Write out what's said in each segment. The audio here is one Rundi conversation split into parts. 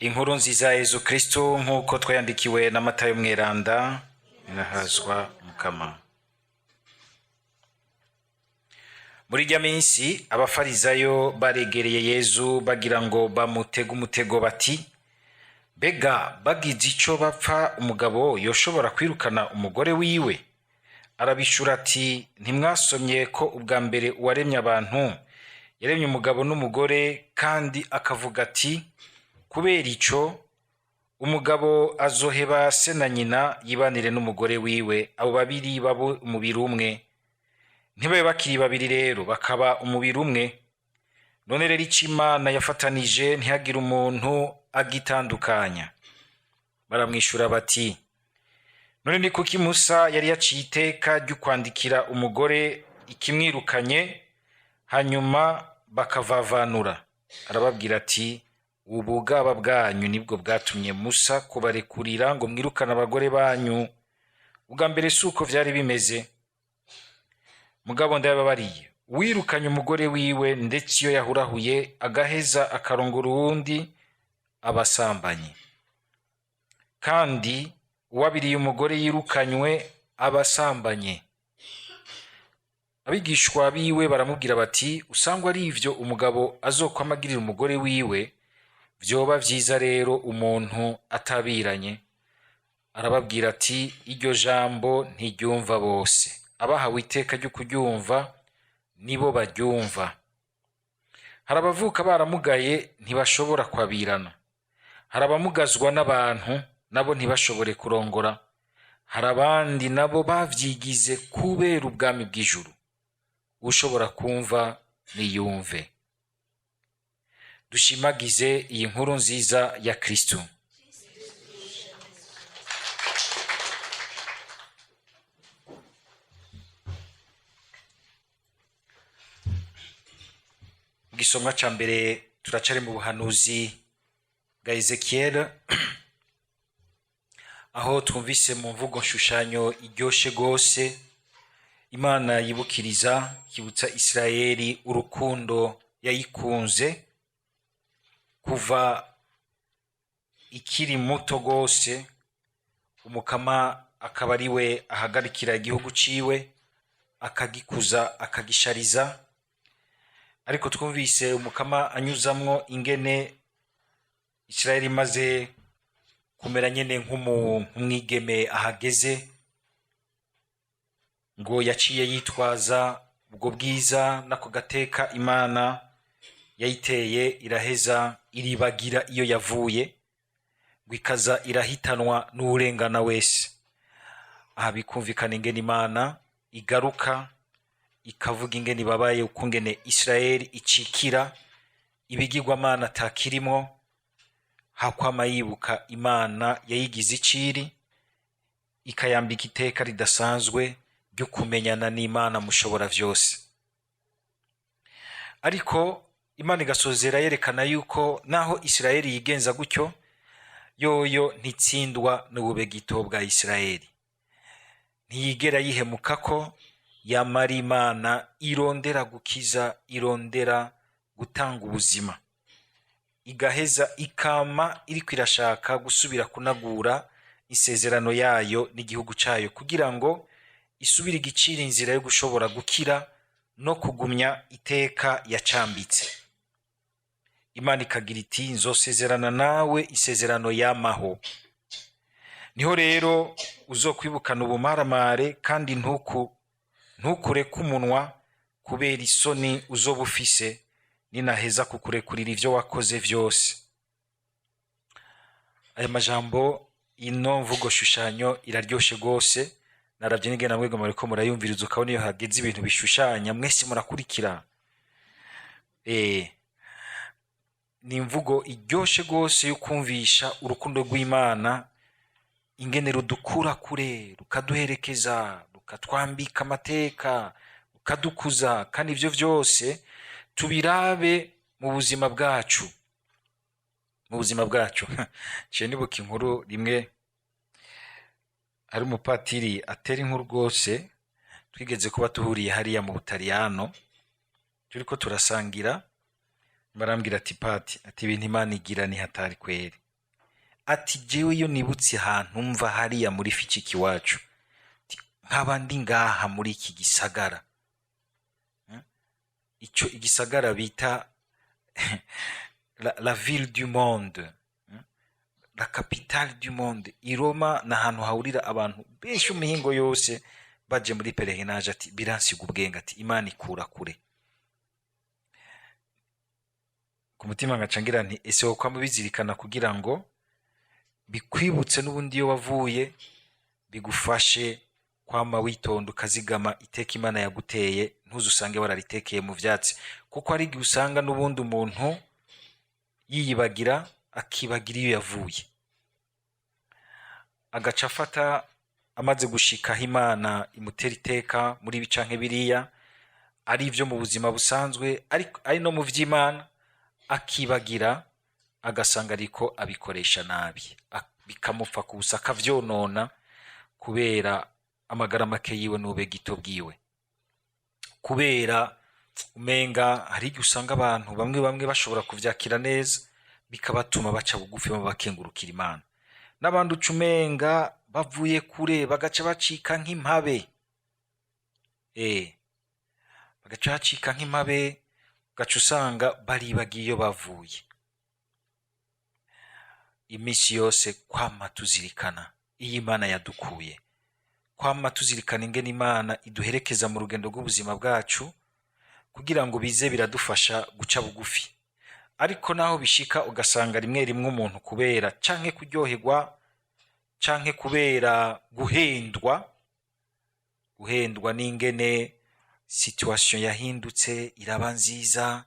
Inkuru nziza ya Yezu Kristo nk'uko twayandikiwe na Matayo Mweranda, irahazwa Mukama. Muri irya minsi abafarizayo baregereye Yezu bagira ngo bamutege umutego bati: mbega bagize ico bapfa umugabo yoshobora kwirukana umugore wiwe? Arabishura ati: ntimwasomye ko ubwa mbere uwaremye abantu yaremye umugabo n'umugore, kandi akavuga ati: kubera ico umugabo azoheba se na nyina yibanire n'umugore wiwe, abo babiri babe umubiri umwe. Ntibabe bakiri babiri rero, bakaba umubiri umwe. None rero ico Imana yafatanije ntihagire umuntu agitandukanya. Baramwishura bati: none ni kuki Musa yari yaciye iteka ryo kwandikira umugore ikimwirukanye, hanyuma bakavavanura? Arababwira ati: ubugaba bwanyu nibwo bwatumye Musa kubarekurira ngo mwirukane abagore banyu. Ubwa mbere si uko vyari bimeze. Mugabo ndababariye, uwirukanye umugore wiwe, ndetse iyo yahurahuye agaheza akarongora uwundi, abasambanye. Kandi uwabiriye umugore yirukanywe abasambanye. Abigishwa biwe baramubwira bati: usangwa ari ivyo umugabo azokwamagirira umugore wiwe, vyoba vyiza rero umuntu atabiranye. Arababwira ati: iryo jambo ntiryumva bose, abahawe iteka ryo kuryumva nibo baryumva. Hari abavuka baramugaye ntibashobora kwabirana, hari abamugazwa n'abantu nabo ntibashobore kurongora, hari abandi nabo bavyigize kubera ubwami bw'ijuru. Ushobora kumva niyumve. Dushimagize iyi nkuru nziza ya Kristo. Mu gisomwa ca mbere turacari mu buhanuzi bwa Ezekiel, aho twumvise mu mvugo nshushanyo iryoshe gose Imana yibukiriza, yibutsa Isirayeli urukundo yayikunze kuva ikiri muto gose, umukama akaba ari we ahagarikira igihugu ciwe, akagikuza, akagishariza. Ariko twumvise umukama anyuzamwo ingene Isirayeli imaze kumera nyene nk'umwigeme ahageze, ngo yaciye yitwaza ubwo bwiza n'ako gateka Imana yayiteye, iraheza iribagira iyo yavuye, ngo ikaza irahitanwa n'uwurengana wese. Aha bikumvikana ingene Imana igaruka ikavuga ingene ibabaye, ukungene Isirayeli icikira ibigirwamana atakirimwo, hakwama yibuka Imana yayigize iciri, ikayambika iteka ridasanzwe ryo kumenyana n'Imana mushobora vyose. Ariko Imana igasozera yerekana yuko naho Isirayeli yigenza gutyo, yoyo ntitsindwa n'ububegito bwa Isirayeli, ntiyigera yihemukako, yamara Imana irondera gukiza, irondera gutanga ubuzima, igaheza ikama iriko irashaka gusubira kunagura isezerano yayo n'igihugu cayo, kugira ngo isubire igicira inzira yo gushobora gukira no kugumya iteka yacambitse. Imana ikagira iti: nzosezerana nawe isezerano yamaho. Niho rero uzokwibukana ubumaramare, kandi ntukureke umunwa kubera isoni uzoba ufise, ninaheza kukurekurira ivyo wakoze vyose. Aya majambo, ino mvugo shushanyo iraryoshe gose. Naravye n'ingene namwe muriko murayumviriza, ukabona iyo hageze ibintu bishushanya mwese murakurikira. Ni imvugo iryoshe gose yo kumvisha urukundo rw'Imana, ingene rudukura kure, rukaduherekeza, rukatwambika amateka, rukadukuza, kandi ivyo vyose tubirabe mu buzima bwacu. Mu buzima bwacu. Ciye nibuka inkuru rimwe, hari umupatiri atera inkuru rwose, twigeze kuba tuhuriye hariya mu Butaliyano, turiko turasangira, barambwira ati: pati, ati ibintu Imana igira ni hatari kweri. Ati jewe iyo nibutse ahantu mva hariya muri Ficiki iwacu, ati, nkaba ndi ngaha muri iki gisagara, Ico igisagara bita la ville du monde, La capitale du monde, i Roma, ni ahantu hahurira abantu benshi mu mihingo yose baje muri pèlerinage. Ati biransiga ubwenge, ati Imana ikura kure. Ku mutima ngaca ngira nti ese wokwama ubizirikana kugira ngo bikwibutse n'ubundi iyo wavuye, bigufashe kwama witonda, ukazigama iteka Imana yaguteye, ntuzusange wararitekeye mu vyatsi, kuko hari igihe usanga n'ubundi umuntu yiyibagira, akibagira iyo yavuye, agaca afata amaze gushika aho Imana imutera iteka muri ibi canke biriya, ari ivyo mu buzima busanzwe, ari no mu vy'Imana, akibagira, agasanga ariko abikoresha nabi, bikamupfa kubusa, akavyonona kubera amagara make yiwe n'ube gito bwiwe, kubera umenga hari igihe usanga abantu bamwe bamwe bashobora kuvyakira neza, bikabatuma baca bugufi, baba bakengurukira Imana, n'abandi uca umenga bavuye kure bagaca bacika nk'impabe, bagaca bacika nk'impabe, ugaca usanga baribagiye iyo bavuye. Iminsi yose kwama tuzirikana iyo Imana yadukuye, kwama tuzirikana ingene Imana iduherekeza mu rugendo rw'ubuzima bwacu, kugira ngo bize biradufasha guca bugufi. Ariko naho bishika ugasanga rimwe rimwe umuntu kubera canke kuryoherwa canke kubera guhendwa n'ingene situation yahindutse iraba nziza,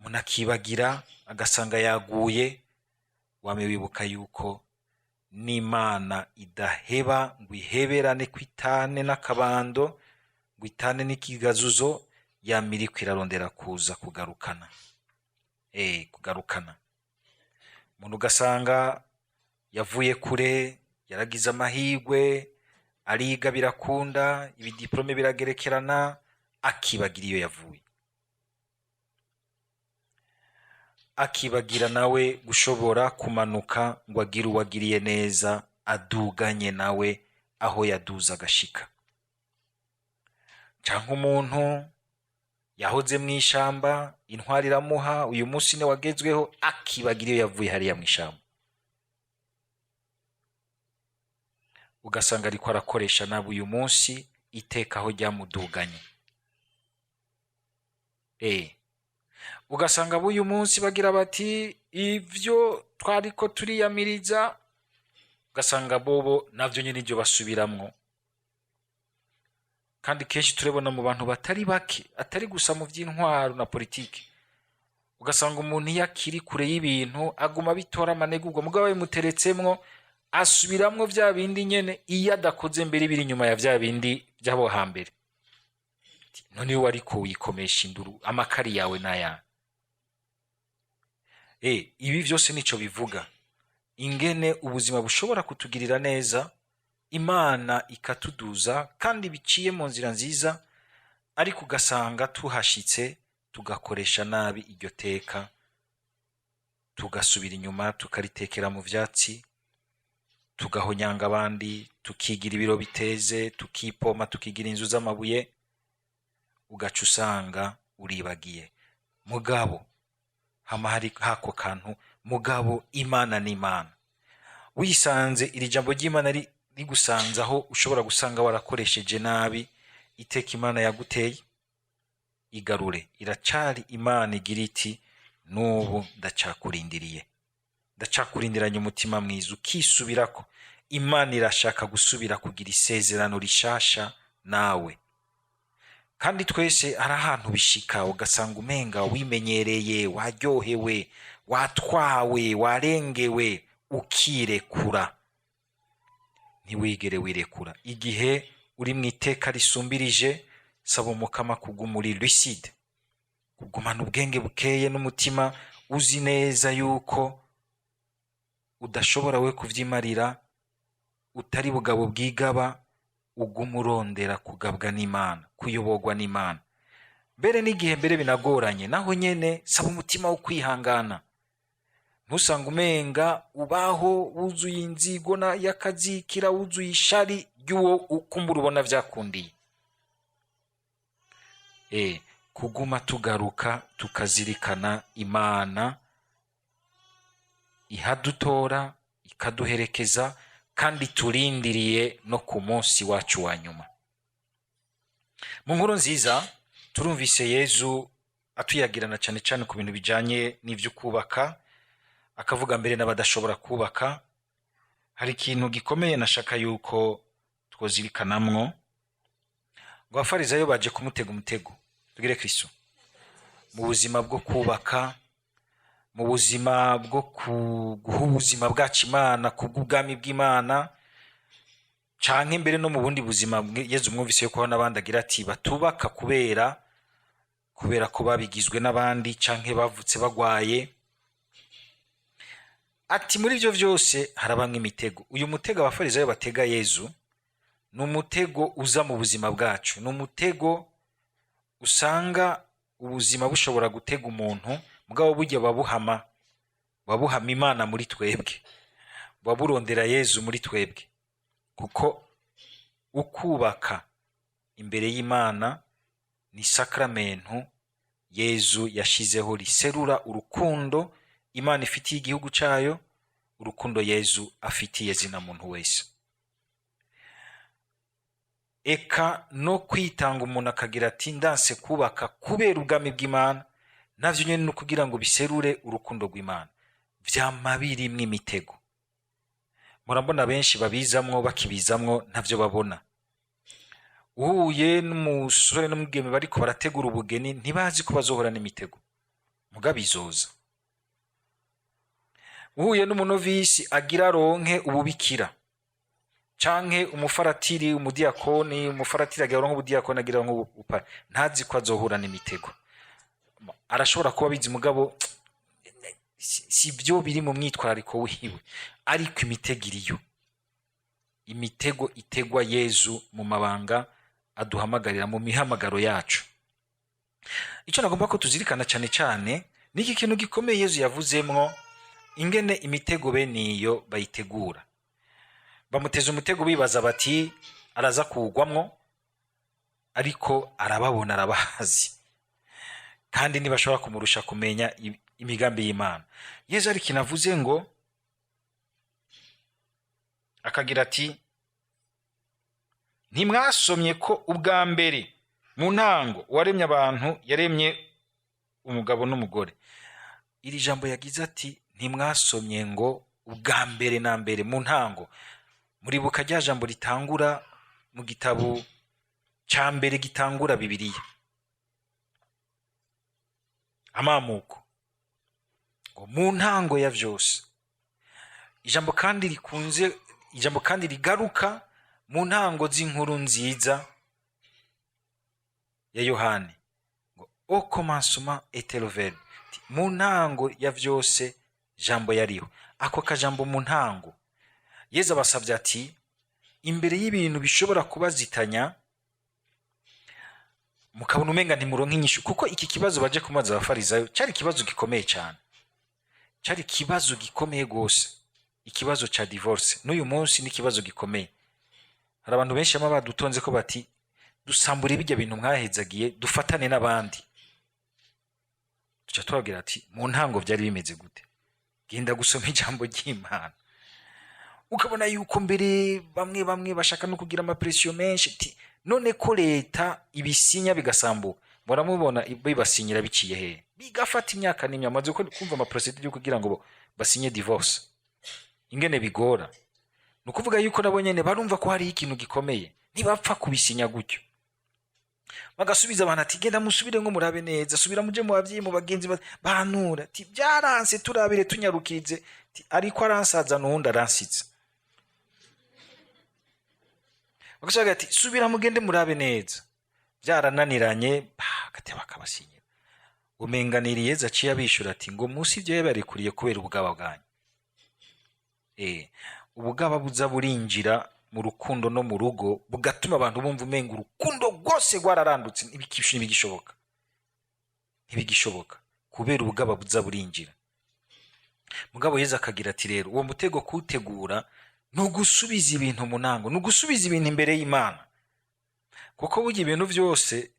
umuntu akibagira agasanga yaguye. Wame wibuka yuko n'Imana idaheba ngo iheberane, kwitane n'akabando, ngo itane n'ikigazuzo, yama iriko irarondera kuza kugarukana, kugarukana umuntu. Ugasanga yavuye kure, yaragize amahirwe, ariga birakunda, ibidiplome biragerekerana, akibagira iyo yavuye, akibagira nawe gushobora kumanuka ngo agire uwagiriye neza aduganye nawe aho yaduze agashika. Canke umuntu yahoze mw'ishamba, intwari iramuha, uyu munsi ni wagezweho, akibagira iyo yavuye hariya mw'ishamba, ugasanga ariko arakoresha nabi uyu munsi iteka aho ryamuduganye. Ugasanga b'uyu munsi bagira bati ivyo twariko turiyamiriza, ugasanga bobo navyo nyene ivyo basubiramwo. Kandi kenshi turabona mu bantu batari bake, atari gusa mu vy'intwaro na politike, ugasanga umuntu iyo akiri kure y'ibintu aguma bitora amanegurwa, mugabo bimuteretsemwo asubiramwo vya bindi nyene, iyo adakoze mbere biri inyuma ya vya bindi vy'abo hambere. None iyo wariko wikomesha induru, amakari yawe naya? Ibi vyose nico bivuga, ingene ubuzima bushobora kutugirira neza, Imana ikatuduza kandi biciye mu nzira nziza, ariko ugasanga tuhashitse tugakoresha nabi iryo teka, tugasubira inyuma, tukaritekera mu vyatsi, tugahonyanga abandi, tukigira ibiro biteze, tukipoma, tukigira inzu z'amabuye, ugaca usanga uribagiye. Mugabo hama hari hako kantu, mugabo Imana ni Imana. Wisanze iri jambo ry'Imana rigusanze aho ushobora gusanga warakoresheje nabi iteka Imana yaguteye, igarure. Iracari Imana igira iti n'ubu ndacakurindiriye, ndacakurindiranye umutima mwiza, ukisubirako. Imana irashaka gusubira kugira isezerano rishasha nawe. Kandi twese hari ahantu bishika ugasanga umenga wimenyereye, waryohewe, watwawe, warengewe, ukirekura. Ntiwigere wirekura. Igihe uri mu iteka risumbirije, saba Umukama kuguma uri lucide, kugumana ubwenge bukeye n'umutima uzi neza yuko udashobora we kuvyimarira, utari bugabo bwigaba, uguma urondera kugabwa n'Imana, kuyoborwa n'Imana. Mbere n'igihe mbere binagoranye, naho nyene saba umutima wo kwihangana. Ntusange umenga ubaho wuzuye inzigo y'akazikira, wuzuye ishari ry'uwo ukumbura ubona vyakundiye. Kuguma tugaruka tukazirikana Imana ihadutora, ikaduherekeza, kandi turindiriye no ku munsi wacu wa nyuma. Mu nkuru nziza turumvise Yezu atuyagirana cyane cyane ku bintu bijanye n'ivyo kubaka, akavuga mbere n'abadashobora kubaka. Hari ikintu gikomeye nashaka yuko twozirikanamwo, ngo abafarizayo baje kumutega umutego. Tugire Kristo mu buzima bwo kubaka, mu buzima bwo guha ubuzima bwacu Imana kubw'ubwami bw'Imana, canke mbere no mu bundi buzima. Yezu mwumvise yuko n'abandi agira ati batubaka kubera ko babigizwe n'abandi canke bavutse bagwaye. Ati muri ivyo vyose harabamwo imitego. Uyu mutego abafarizayo batega Yezu ni umutego uza mu buzima bwacu, ni umutego usanga ubuzima bushobora gutega umuntu, mugabo burya babuhama Imana muri twebwe, baburondera Yezu muri twebwe, kuko ukubaka imbere y'Imana ni sakramentu Yezu yashizeho riserura urukundo Imana ifitiye igihugu cayo, urukundo Yezu afitiye zina muntu wese. Eka no kwitanga umuntu akagira ati ndanse kubaka kubera ubwami bw'Imana, navyo nyene ni ukugira ngo biserure urukundo rw'Imana. Vyama birimwo imitego. Murabona benshi babizamwo, bakibizamwo ntavyo babona. Uhuye n'umusore n'umwigeme bariko barategura ubugeni, ntibazi ko bazohura n'imitego, mugabo izoza. Uhuye n'umunovisi agira aronke ububikira, canke umufaratiri, umudiyakoni, umufaratiri agira aronke ubudiyakoni, agira aronke ubupari, ntazi ko azohura n'imitego. Arashobora kuba abizi, mugabo si byo biri mu mwitwarariko wiwe, ariko imitego iriyo. Imitego itegwa Yezu mu mabanga aduhamagarira, mu mihamagaro yacu. Ico nagomba ko tuzirikana cane cane ni iki kintu gikomeye Yezu yavuzemwo, ingene imitego bene iyo bayitegura. Bamuteze umutego bibaza bati araza kuwugwamwo, ariko arababona, arabazi, kandi ntibashobora kumurusha kumenya imigambi y'Imana. Yezu hari ikintu avuze, ngo akagira ati ntimwasomye ko ubwa mbere mu ntango uwaremye abantu yaremye umugabo n'umugore? Iri jambo yagize ati ntimwasomye ngo ubwa mbere na mbere mu ntango, muribuka rya jambo ritangura mu gitabo ca mbere gitangura Bibiliya, Amamuko, ngo mu ntango ya vyose. Ijambo kandi rikunze, ijambo kandi rigaruka mu ntango z'inkuru nziza ya Yohani, ngo au commencement était le Verbe, mu ntango ya vyose jambo yariho. Ako kajambo mu ntango, Yezu abasavye ati imbere y'ibintu bishobora kubazitanya, mukabona umenga ntimuronka inyishu, kuko iki kibazo baje kumaza abafarizayo cari ikibazo gikomeye cyane, cari ikibazo gikomeye gose. Ikibazo ca divorce n'uyu munsi ni ikibazo gikomeye. Hari abantu benshi bama badutonze ko bati dusambura ibijya bintu mwahezagiye, dufatane n'abandi. Tuca tubabwira ati mu ntango vyari bimeze gute? Genda gusoma ijambo ry'Imana, ukabona yuko mbere bamwe bamwe bashaka no kugira ama pression menshi, ti none ko leta ibisinya bigasambuka, muramubona bibasinyira biciye hehe, bigafata imyaka n'imyaka. Maze kumva ama procédure yo kugira ngo basinye divorce ingene bigora. Ni ukuvuga yuko nabo nyene barumva ko hariho ikintu gikomeye, ntibapfa kubisinya gutyo. Bagasubiza abantu ati genda musubire ngo murabe neza, subira muje mu bavyeyi, mu bagenzi, bahanura ati byaranse, turabire tunyarukize. Ati ariko aransaza n'uwundi aransiza. Bagaca ati subira mugende murabe neza, byarananiranye, bagateba bakabasinyira. Umenganiriye Yezu aciye abishura ati ngo munsi ivyo yabarekuriye kubera ubugaba bwanyu. Ubugaba buza burinjira mu rukundo no mu rugo, bugatuma abantu bumva umenga urukundo rwose rwararandutse, ntibigishoboka, ntibigishoboka, kubera ubugaba buza burinjira. Mugabo Yezu akagira ati rero uwo mutego kuwutegura ni ugusubiza ibintu mu ntango, ni ugusubiza ibintu imbere y'Imana, kuko burya ibintu byose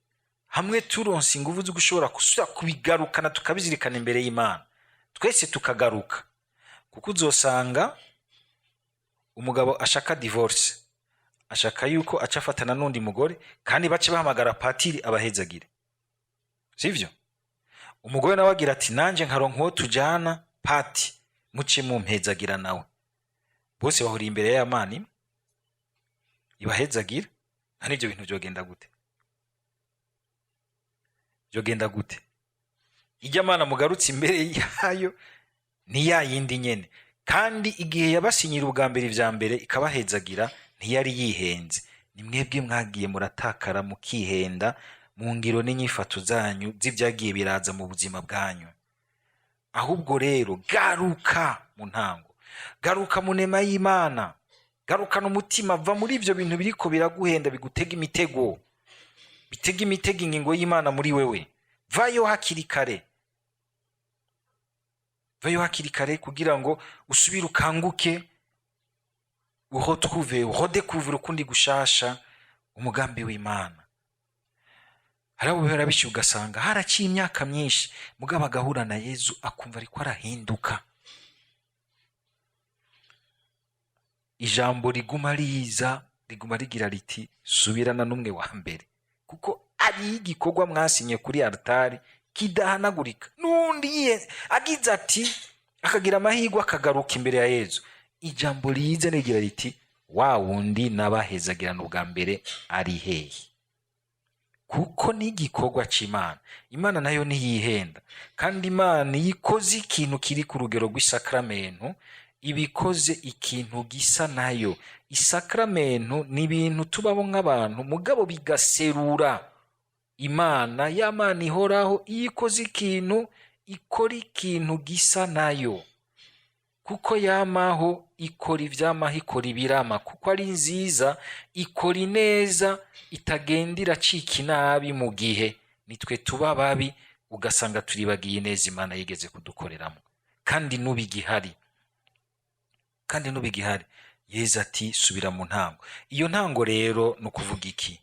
hamwe turonse ingufu zo gushobora gusubira kubigarukana, tukabizirikana imbere y'Imana, twese tukagaruka. Kuko uzosanga umugabo ashaka divorce, ashaka yuko aca afatana n'undi mugore, kandi bace bahamagara patiri abahezagire, sivyo? Umugore nawe agira ati nanje nkaronka uwo tujana, pati muce mumpezagira nawe. Bose bahuriye imbere y'Imana imwe ibahezagira. Nta n'ivyo bintu vyogenda gute? Vyogenda gute? Ijya Mana mugarutse imbere yayo ni ya yindi nyene, kandi igihe yabasinyira ubwa mbere ivya mbere ikabahezagira, ntiyari yihenze. Ni mwebwe mwagiye muratakara, mukihenda mu ngiro n'inyifato zanyu z'ibyagiye biraza mu buzima bwanyu. Ahubwo rero garuka mu ntango, garuka mu nema y'Imana, garukana umutima, va muri ivyo bintu biriko biraguhenda, bigutega imitego, bitega imitego ingingo y'Imana muri wewe. Vayo hakiri kare, vayo hakiri kare, kugira ngo usubire ukanguke, uretrouve, uredécouvre ukundi gushasha umugambi w'Imana. Hari abo bihora bishyuye, ugasanga haraciye imyaka myinshi, mugabo agahura na Yezu akumva ariko arahinduka. Ijambo riguma riza, riguma rigira riti subirana n'umwe wa mbere, kuko ari igikorwa mwasinye kuri altari kidahanagurika. N'undi agize ati akagira amahirwe akagaruka imbere ya Yezu, ijambo riza rigira riti wa wundi nabahezagirana ubwa mbere ari hehe? Kuko n'igikorwa c'Imana, Imana nayo ntiyihenda. Kandi Imana iyo ikoze ikintu kiri ku rugero rw'isakramentu, iba ikoze ikintu gisa nayo. Isakramentu ni ibintu tubamo nk'abantu, mugabo bigaserura Imana. Ya Mana ihoraho, iyo ikoze ikintu, ikora ikintu gisa nayo, kuko yamaho, ikora ivyamaho, ikora ibirama, kuko ari nziza, ikora ineza itagenda iracika inabi. Mu gihe nitwe tuba babi, ugasanga turibagiye ineza Imana yigeze kudukoreramo, kandi n'ubu igihari, kandi n'ubu igihari. Yezu ati subira mu ntango. Iyo ntango rero ni ukuvuga iki?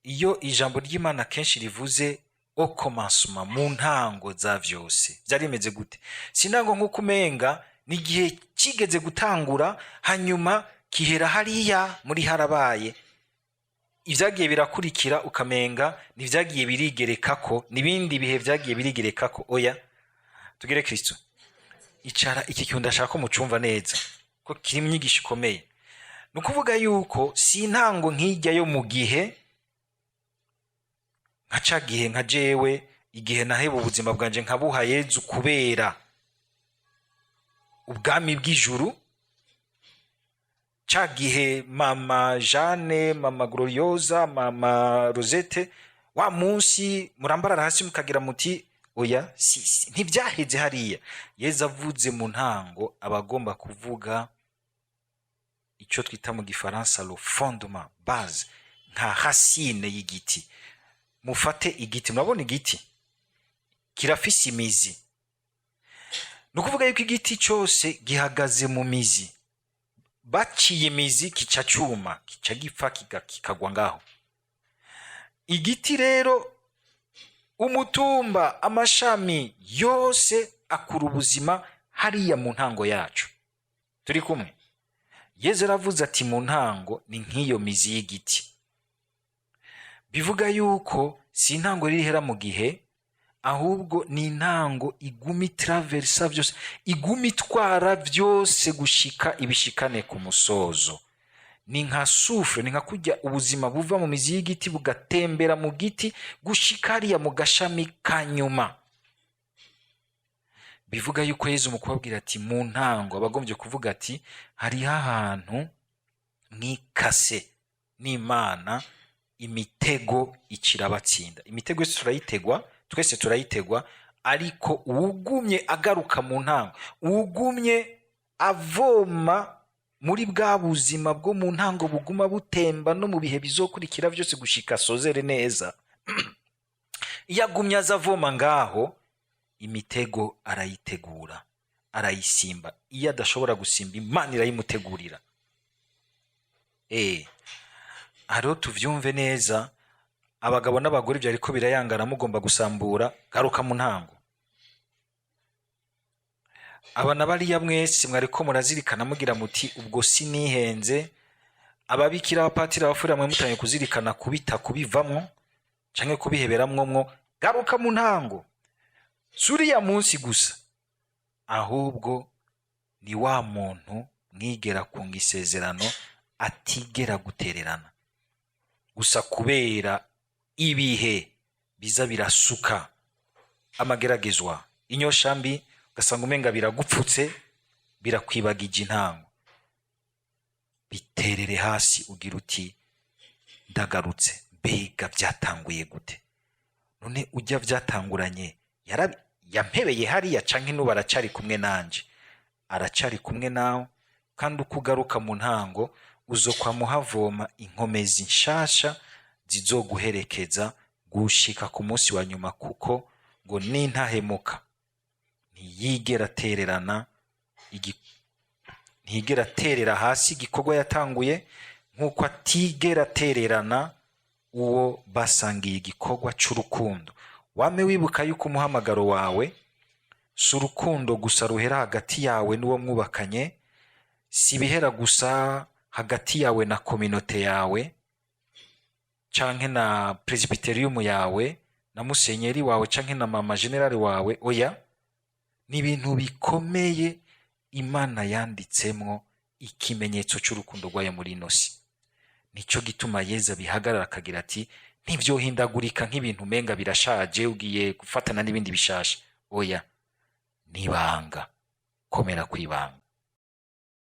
Iyo ijambo ry'Imana kenshi rivuze au commencement, mu ntango za vyose, vyari bimeze gute? Si intango nk'uko umenga ni igihe kigeze gutangura, hanyuma kihera hariya muri harabaye, ibyagiye birakurikira, ukamenga ntivyagiye birigerekako, n'ibindi bihe vyagiye birigerekako. Oya, tugere Kristo icara. Iki kintu ndashaka ko mucumva neza, ko kirimo inyigisho ikomeye. Ni ukuvuga yuko si intango nk'ijya yo mu gihe, nka ca gihe, nka jewe igihe naheba ubuzima bwanje nkabuha Yezu kubera ubwami bw'ijuru, ca gihe mama Jeanne, mama Gloriosa, mama Rosette, wa munsi murambarara hasi mukagira muti oya, si, ntibyaheze hariya. Yezu avuze mu ntango, aba agomba kuvuga icyo twita mu Gifaransa le fondement, base, nka racine y'igiti. Mufate igiti, murabona igiti kirafise imizi. Ni ukuvuga yuko igiti cyose gihagaze mu mizi. Baciye imizi kica cuma, kica gipfa, kikagwa ngaho. Igiti rero, umutumba, amashami yose akura ubuzima hariya mu ntango yacu. Turi kumwe? Yezu aravuze ati mu ntango ni nk'iyo mizi y'igiti. Bivuga yuko si intango rihera mu gihe, ahubwo ni intango iguma itraversa vyose, iguma itwara vyose gushika ibishikane ku musozo. Ni nka souffle, ni nka kurya ubuzima buva mu mizi y'igiti bugatembera mu giti gushika hariya mu gashami ka nyuma. Bivuga yuko Yezu mu kubabwira ati mu ntango, abagombye kuvuga ati hariho ahantu mwikase n'Imana, imitego ikirabatsinda. Imitego yose turayitegwa, twese turayitegwa, ariko uwugumye agaruka mu ntango, uwugumye avoma muri bwa buzima bwo mu ntango buguma butemba no mu bihe bizokurikira byose gushika asozere neza, iyo agumye aza avoma ngaho, imitego arayitegura. Arayisimba. Iyo adashobora gusimba, Imana irayimutegurira. Hariho, tuvyumve neza, abagabo n'abagore vyariko birayangana, mugomba gusambura, garuka mu ntango. Aba na bariya mwese mwariko murazirikana mugira muti: "Ubwo sinihenze." Ababikira, abapatiri, abafurera, mwe mutangiye kuzirikana kubita, kubivamwo canke kubiheberamwo mwo, garuka mu ntango. Si uriya munsi gusa, ahubwo ni wa muntu mwigera kunga isezerano atigera gutererana. Gusa kubera ibihe biza birasuka amageragezwa, inyosha mbi, ugasanga umenga biragupfutse, birakwibagije intango. Biterere hasi, ugira uti: "Ndagarutse. Mbega byatanguye gute none? Ujya byatanguranye yampebeye hariya, canke n'ubu aracari kumwe nanje?" Aracari kumwe nawe, kandi uko ugaruka mu ntango uzokwa muhavoma inkomezi nshasha zizoguherekeza gushika ku munsi wa nyuma, kuko ngo nintahemuka ntiyigera atererana, ntiyigera aterera hasi igikorwa yatanguye, nk'uko atigera atererana uwo basangiye igikorwa c'urukundo. Wame wibuka yuko umuhamagaro wawe si urukundo gusa ruhera hagati yawe n'uwo mwubakanye, si ibihera gusa hagati yawe na communauté yawe canke na presbyterium yawe na musenyeri wawe canke na mama général wawe. Oya, ni ibintu bikomeye Imana yanditsemwo ikimenyetso c'urukundo rwayo muri ino si. Nico gituma Yezu abihagarara akagira ati: "Ntivyohindagurika nk'ibintu umenga birashaje, ugiye gufatana n'ibindi bishasha." Oya, nibanga, komera kwibanga.